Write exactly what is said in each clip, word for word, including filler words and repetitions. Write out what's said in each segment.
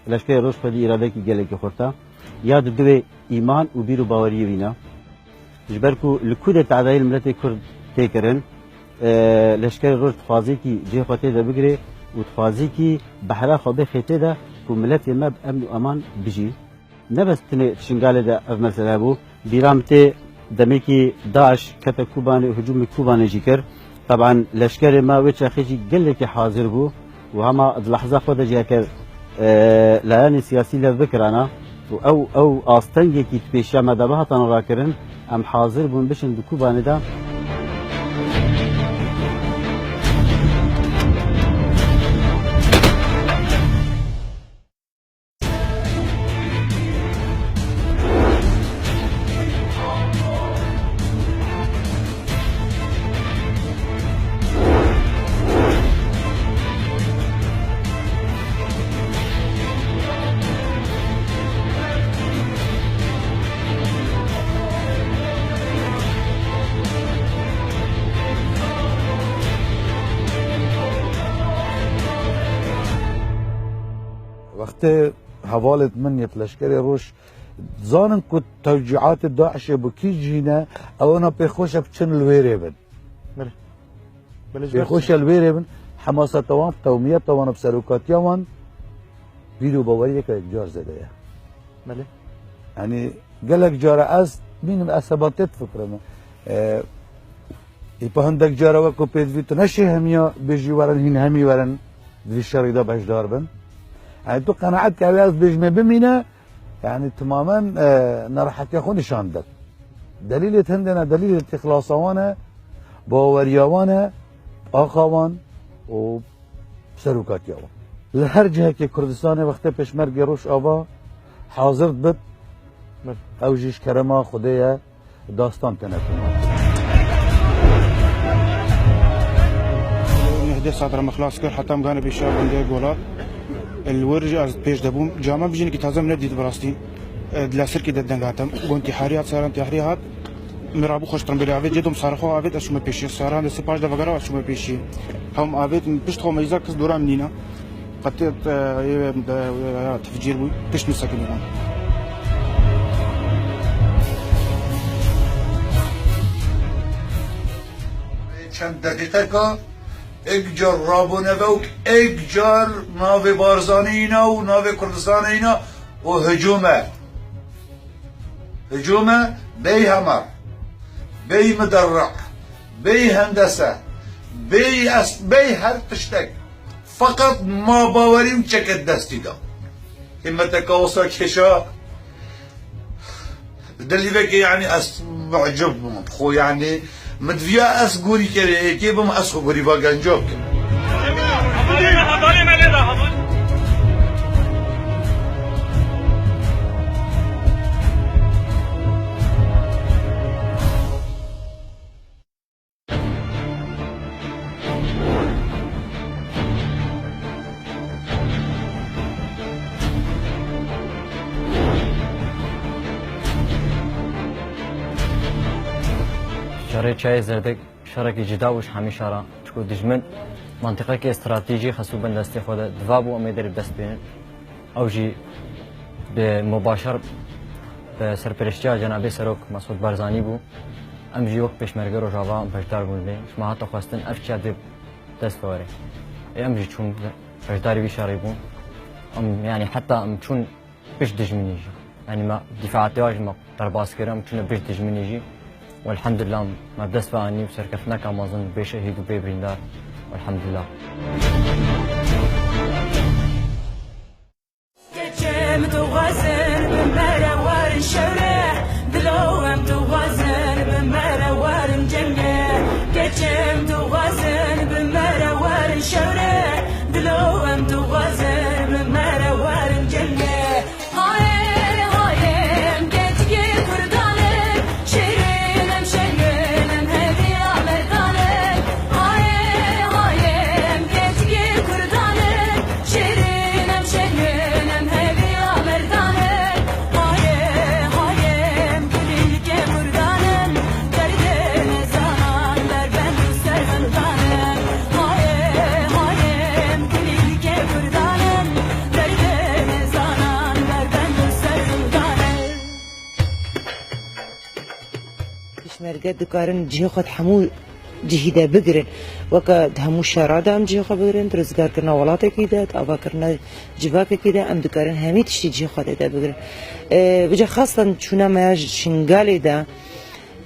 Leşkerê Roj xwedî îradekî gelekî xurt e. Ya di divê îman û bîr û baweriyê wî ne. Ji ber ku li ku de tedayê li miletê Kurd tê kirin, e, Leşkerê Roj dixwazî kî cihê xwe tê de bigire û dixwazî kî behra xwe bixê tê de ku miletê me bi emn û eman bijî. Ne bes tenê Şingalê de ev mesele hebû. Bîra min tê demekî DAIŞ kete Kobanê û hicûmê Kobanê jî kir. Teban leşkerê me wê çaxê jî gelekî hazir bû û hema di lehza xwe de jî eger, e, layanê siyasî lev bikirana û ew, ew astengekî di pêşiya me de bihatana rakirin, em hazir bûn biçin di Kobanê de. Wextê hevalêt min yê Leşkerê Roj dizanin ku tewcîhatê DAIŞê bi kî cî ne, ewana pê xweş e biçin li wêrê bin. Belê. Belê, ji ber Pê xweş e li wêrê bin, hemasa tawan, qewmiyeta wan, bi serokatiya wan, bîr û baweriyeke yekcar zêde ye. Belê. Yanî gelek cara ez bînim, ez heba tê difikirim. E, îpa hindek cara wek ku pêdivî tu neşê hemiya bêjî werin, hîn hemî werin di vî şerî de beşdar bin. Yanî tu qenaet kevê ez bêjimê bimîne, yanî timamen, e, nerehetiya xwe nîşan dide. Delîlê hindê ne, delîlê îxlasa wan e, baweriya wan e, axa wan û serokatiya wan. Li her cihekê Kurdistanê wextê Pêşmergê Rojava hazir dibit, ew jî ji kerema Xwedê ye, dastan têne toma. Nehdê sat re me xilas kir, heta em gane pêşiya gundê Golat. Li wir jî ez pêş de bûm. Cama bijînekî taze min nedît bi rastî. Di Lesirkê de deng hatim. Gon tîharî hat, saran tîharî hat. Min rabû xweş tirim bêrê avêt, cê dom sarê xwe avêt, ez çûme pêşî. Saran de sê paş de vegera ez çûme pêşî. Hewm avêt, min pişt xwe meyza kis dora min nîna. Qetê, e, e, e, tefcîr bû, pişt min sekinî bûn. Çend deqîqeka êk car rabûne ve û êk car navê Barzanî îna û navê Kurdistanê îna û hicûm e. Hicûm e, bêyî hemar, bêyî miderra, bêyî hendese, bêyî es-, bêyî her tiştek. Feqet ma bawerî û çeket destî da. Himmeteke wisa kêşa dilî veke, yanî ez mucib bûm. Xwe, yanî min diviya ez gorî kerê êkê bim, ez xwe gorî va genca bikim. Şerê Çiyayê Zerdek şerekî cida bû ji hemî şeran. Çiku dijmin mentiqekê stratejî xistû bin destê xwe de, diva bû em ê derê bi dest bênin. Ew jî bi mubaşer bi serpereştiya Cenabê Serok Mesûd Barzanî bû. Em jî wek Pêşmerge Rojava beşdar bûn lê. Ji me hate xwestin ev çiya dê dest were. Ê em jî çûn beşdarî vî şerî bûn. Em, yanî heta em çûn pişt dijminî jî. Yanî me dîfaatê wa jî me derbas kir, em çûne pişt dijminî jî. Û elhamdulillah me bi dest ve anî û serkeftineka mezin bê şehîd û bê birîndar. Elhamdulillah. Keçê min dixwazin bi me re werin şewre, dilo em dixwazin bi me re werin cenge. Keçê min dixwazin bi me re werin şewre, dilo em dixwazin bi me re werin cenge. Hayê, hayê, em keçikê Kurdan in, şêrîn em şengin, em hêviya merdan in. Hayê, hayê, em keçikê Kurdan in, şêrîn em şengin, em hêviya merdan in. Hayê, hayê, em kulîlkê Kurdan in, derdê nezanan derbend û serhildan in. Hayê, hayê, em kulîlkê Kurdan Eger dikarin cihê xwe di hemû cihî de bigirin, weke di hemû şera de em cihê xwe bigirin, di rizgarkirina welatekî de, di avakirina civakekî de, em dikarin hemî tiştî cihê xwe tê de bigirin. E, bi ca xastan çûna me ya ji Şingalê de,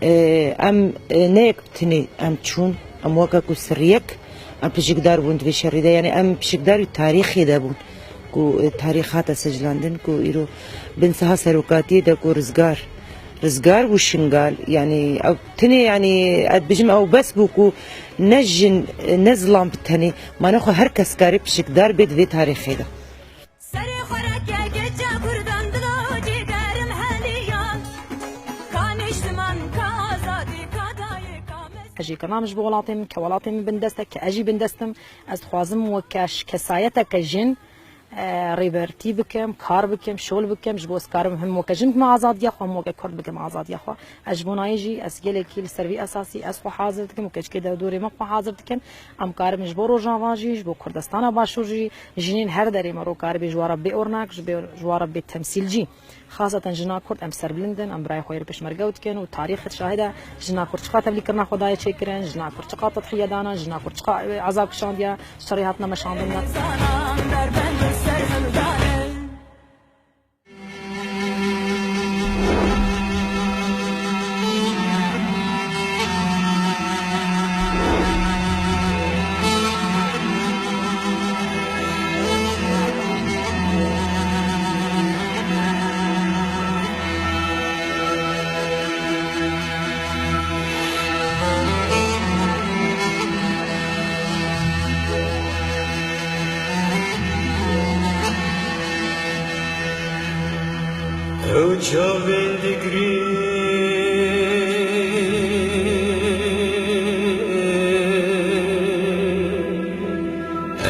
e, em, e, ne yek tinê em çûn, em weke ku sirriyek, em pişikdar bûn di vê şerî de. Yanî em pişikdarî tarîxê de bûn. Ku, e, tarîx hate siclandin, ku îro bin siha serokatiyê de ku rizgar, rizgar bû Şingal, yanî ew tinê, yanî ez dibêjim ew bes bû ku ne jin, e, ne zilam bi tenê, mane xwe her kes karê pişikdar bê di vê tarîxê de. Serê xwe reke keça Kurdan dilo cîgerim heliya. Ka niştiman, ka azadî, ka dayê, ka mez- Ez jî kirnam ji bo welatê min, ke welatê min bindest e, ke ez jî bindest im. Ez dixwazim weke ş-, kesayeteke jin, e, rêbertî bikim, kar bikim, şol bikim, ji bo ez karim him weke jin bikime azadiya xwe, him weke kurd bikim azadiya xwe. Ez ji bo nayê jî, ez gelekî li ser vî esasî ez xwe hazir dikim û keçikê derdorê me xwe hazir dikin. Em karibin ji bo Rojava jî, ji bo Kurdistana Başûr jî, jinên her derê me ro karibê ji we re bê ornak, ji bê, ji we re bê temsîlcî. Xaseten jina Kurd em serbilind in, em birayê xwe yê li pêşmerge dikin û tarîx şahid e jina Kurd çiqa tevlîkirina xwe daye çêkirin, jina Kurd çiqa tedhiye dana, jina Kurd çiqa, e, ezab kişandiye, ji çi rê hatine meşandin de. Ew çavên digrin,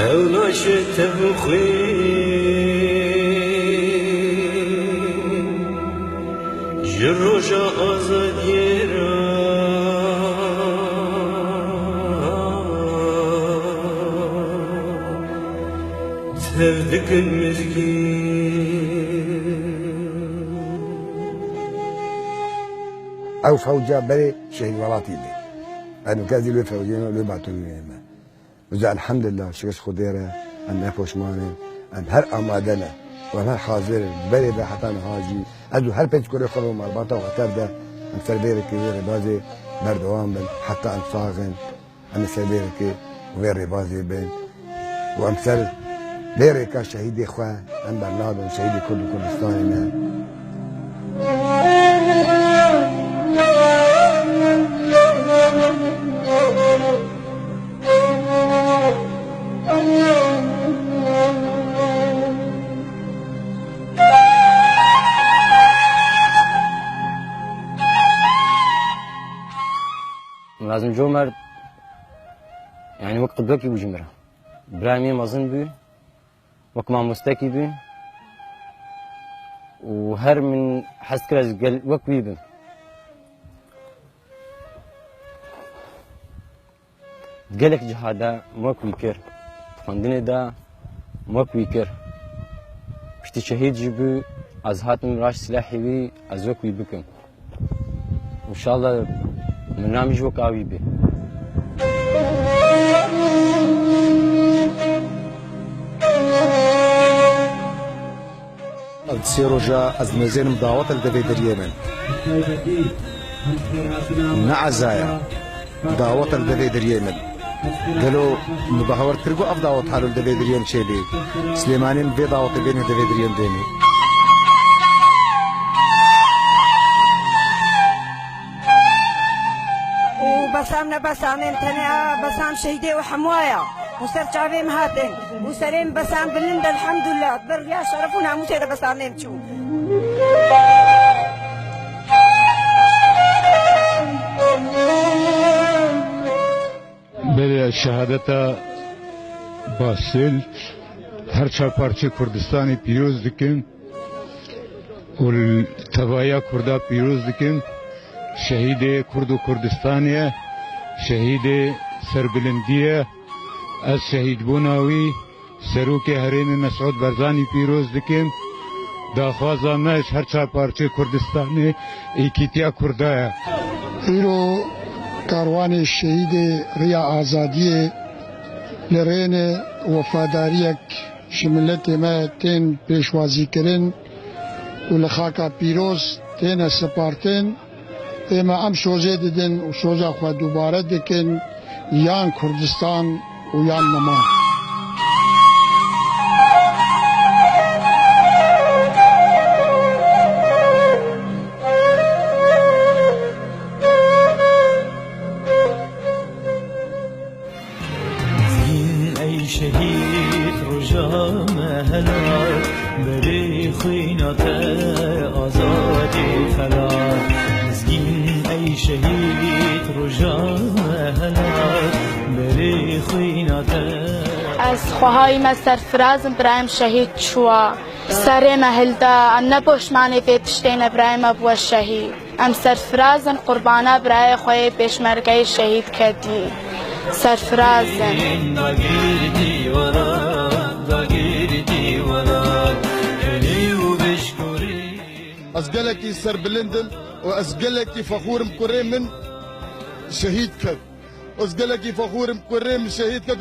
ew naşe tev û xwîn. Ji roja azadiyê re tev dikin mizgîn. Ew fewca berê şehîd welatî bê. Em kes dî lê fewcê me, lê batûrê me. Uca elhamdulillah, şikir ji Xwedê re, em ne poşman in, em her amade ne û em her hazir in. Berê de heta niha jî ez û her pênc kurê xwe li malbata xwe tev de em ser vê rêkê, vê rêbazê berdewam bin, heta em sax in, em ê ser vê rêkê û vê rêbazê bin û em ser vê rêka şehîdê xwe em bernadin, şehîdê Kurd û Kurdistanê ne. Nazim Comer, yani wek qudwekî bû ji min re. Birayê min mezin bû, wek mamostekî bû û her min hez kir ez gel wek wî bim. Gelek ciha de wek wî kir. Xwendinê de wek wî kir. Piştî şehîd jî bû, ez hatim raşt silahê wî, ez wek wî bikim. Înşallah min namî jî wek a wî bê. Ev sê roja ez nêzênim dawet li devê deriyê min. Ne ezaya. Dawet li devê deriyê min. Gelo min bawer kir ku ev dawet halo li devê deriyê min çêbê. Silêmaniyên vê dawetê bêne devê deriyê min bêne. Û besam ne besamên tenê, besam şehîdê û hemwaya. Û ser çavê min hatin. Û serê min besan bilind, elhamdulillah. Bi riya şeref û namûsê de besanê min çû. Belê, şehadeta Basil her çar parçeyê Kurdistanê pîroz dikin û li tevaya Kurda pîroz dikin. Şehîdê Kurd û Kurdistanê ye, şehîdê serbilindî ye. Ez şehîdbûna wî, Serokê Herêmê Mesûd Barzanî pîroz dikim. Daxwaza me ji her çar parçeyê Kurdistanê êkîtiya Kurda ye. Îro karwanê şehîdê Riya Azadiyê li rêne wefadariyek ji miletê me tên pêşwazîkirin û li xaka pîroz têne sipartin. Ême em sozê didin û soza xwe dubare dikin, yan Kurdistan û yan niman. Mizgîn ey şehîd roja me helal, berê xwîna te azadî xelat. Mizgîn ey şehîd roja me helal, berê xwîna te. Ez xwehayî me serfiraz im, birayê min şehîd çûwa. Serê me hilda, em ne poşmanê vê tiştê ne, birayê me bûwe şehîd. Em serfiraz in, qurbana birayê xwe yê pêşmergeyê şehîd ketî. Serfiraz in. Ez gelekî serbilind im û ez gelekî fexûr im kurê min şehîd ket. Ez gelekî fexûr im kurê min şehîd ket.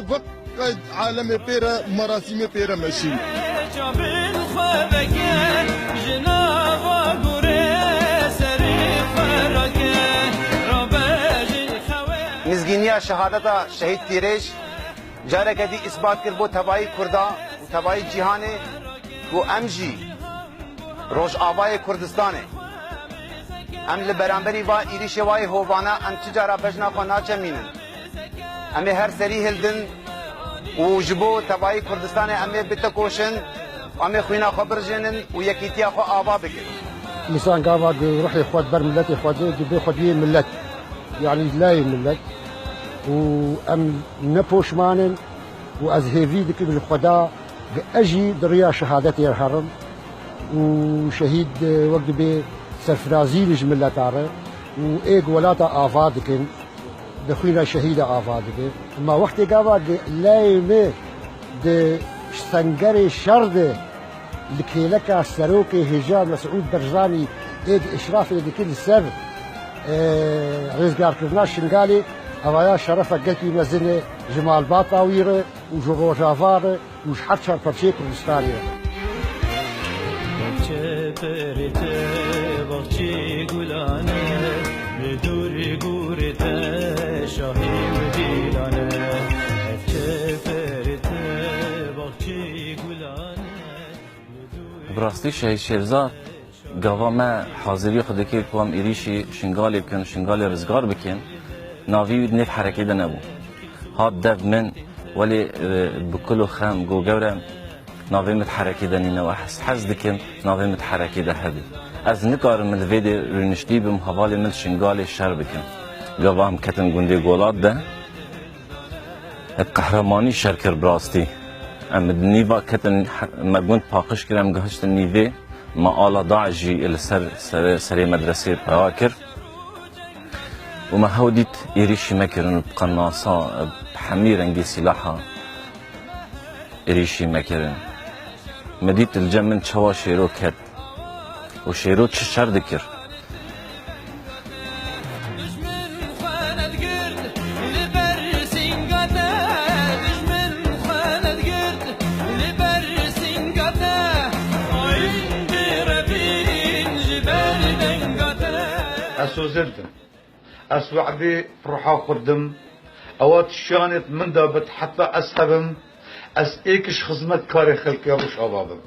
Qey alemê pê re, merasîmê pê re meşîn. Çavên xwe veke, ji nava gurê serê xwe rake, rabe ji xewe. Mizgîniya şehadeta şehîd Pîrêj careke dî îsbat kir bo tevayî Kurda û tevayî cîhanê ku em jî Rojavayê Kurdistanê. Em li beramberî va êrîşê wayê hovane em çi cara bejna xwe naçemînin. Em ê her serî hildin û ji bo tevayî Kurdistanê em ê bitekoşin, em ê xwîna xwe birijênin û yekîtiya xwe ava bikin. Însan gava ku ruhê xwe di ber miletê xwe de, dibê xwediyê milet, yanî layê milet û em ne poşman in û ez hêvî dikim ji Xweda ku ez jî di riya şehadetê re herim û şehîd, e, wek dibê serfirazî li ji mileta re û ê ku welata ava dikin. Di xwîna şehîda ava dibe. Ema wextê gava di leyê me di sengerê şer de li kêleka serokê hêja Mesûd Barzanî ê di îşrafê dikin li ser, e, rêzgarkirina Şingalê, evaya şerefe gelkî mezin e ji malbata wî re û ji Rojava re. û ji her çar parçeyê Kurdistanê re. Çeperê te baxçê gulan e, li dûrê gûrê te şahî û dîlan e. Ev çeperê te baxçê gulan e, li dûrê Bi rastî Şehîd Şêrza Gava me hazirî xwe dikir ku em êrîşî Şingalê bikin, Şingalê rizgar bikin, navî wî di nêv herekê de nebû. Hat dev min, welê, e, bi kul û xem, go gewre navê min di herekê de nîne û ez hez dikim navê min di herekê de hebe. Ez nikarim min li vê dê rûniştî bim, hevalê min li Şingalê şer bikim. Gava em ketin gundê Golat de, bi qehremanî şer kir bi rastî. Em di nîva ketin, me gund paqij kir, em gihiştin nîvê. Me ala DAIŞ jî li ser, serê, serê medresê pera kir û me hew dît êrîşî me kirin û bi qenasa, bi hemî rengî sîlaha êrîşî me kirin. Me dît li cem min çawa Şêro ket û Şêro çi şer dikir. Dijmin xwe nedigirt li ber sînga te, dijmin xwe nedigirt li ber sînga te, xaîn bêrevîn ji ber denga te. Ez soz didim. Ez we'dê ruha xwe didim. Ewa tişanê min de bit heta ez hebim. Ez êk ji xizmetkarê xelkê Rojava bim.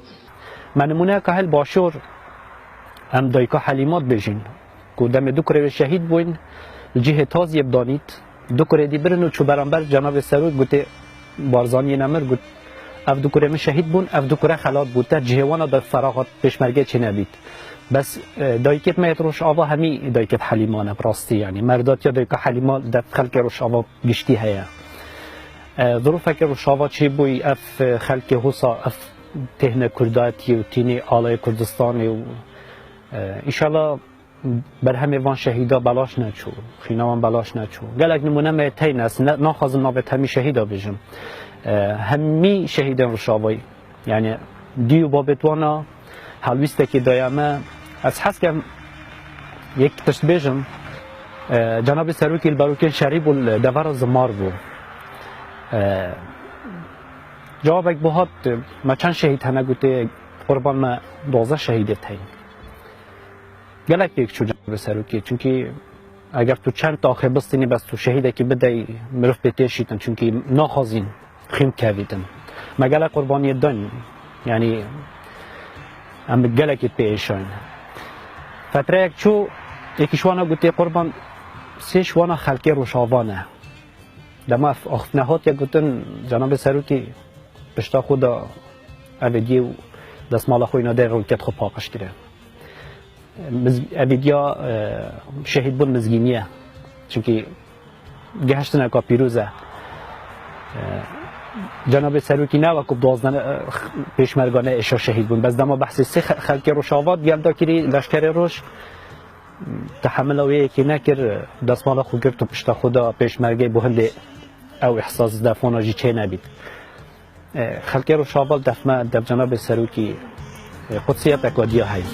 Me nimûneyeka hel başûr, em dayika Helîma dibêjin, ku demê du kurê wê şehîd bûn, li cihê taziyê bidanît, du kurê dî birin û çû beramber cenabê serok gotê Barzaniyê nemir, got, ev du kurê min şehîd bûn, ev du kure xelat bû, te cihê wana de feraxat pêşmergê çênebît. Bes, e, dayikêt me yêt Rojava hemî dayikêt Helîma ne, bi rastî, yanî merdatiya dayika Helîma li dest xelkê Rojava giştî heye. E, zirûfeke Rojava çêbûyî, ev, e, xelkê hosa, ev têhne Kurdatiyê û tînê alayê Kurdistanê û, e, înşallah berhemê van şehîda belaş neçû, xîna wan belaş neçû. Gelek nimûne me teyne, ez ne, naxwazim navê hemî şehîda bêjim. E, hemî şehîdên Rojavayî, yanî dî û babêt wana helwîstekê daye me. Ez hez kem yek tişt bêjim. E, Cenabê Serokî li Berokên Şerî bû, li devera Zimar bû. E, cewabek bû hat, me çend şehîd hene, gotê, Qurban, me duwazdeh şehîdê tey. Gelek pêk çû Cenabê Serokî, çunkî eger tu çend taxê bistînî, bes tu şehîdekî bidey, mirov pê têşîtin, çunkî naxwazîn xîm kevîtin. Me gelek qurbaniyê din, yanî em gelekî pê êşayin. Fetreyek çû, êkî ji wana gotê, Qurban, sê ji wana xelkê Rojava ne. Dema ev axiftine hatiye gotin, Cenabê Serokî pişta xwe da ev êdiyê û destmala xwe îna dê rûket xwe paqij kire. Miz-, ev êdiya, e, şehîd bûn mizgînî ye. Çunkî gehiştineka pîroz e. E, Cenabê Serokî ne wekû duwazdeh, e, pêşmergane êşa şehîd bûn. Bes dema behsê sê xe-, xelkê Rojava gel dakirî, leşkerê Roj, tehemila wê yekê nekir, destmala xwe girt û pişta xwe da pêşmergê, bo hindê ew îhsas defona jî çê nebît. E, xelkê Rojava li def me, def Cenabê Serokî, e, qudsiyeteka diya heye.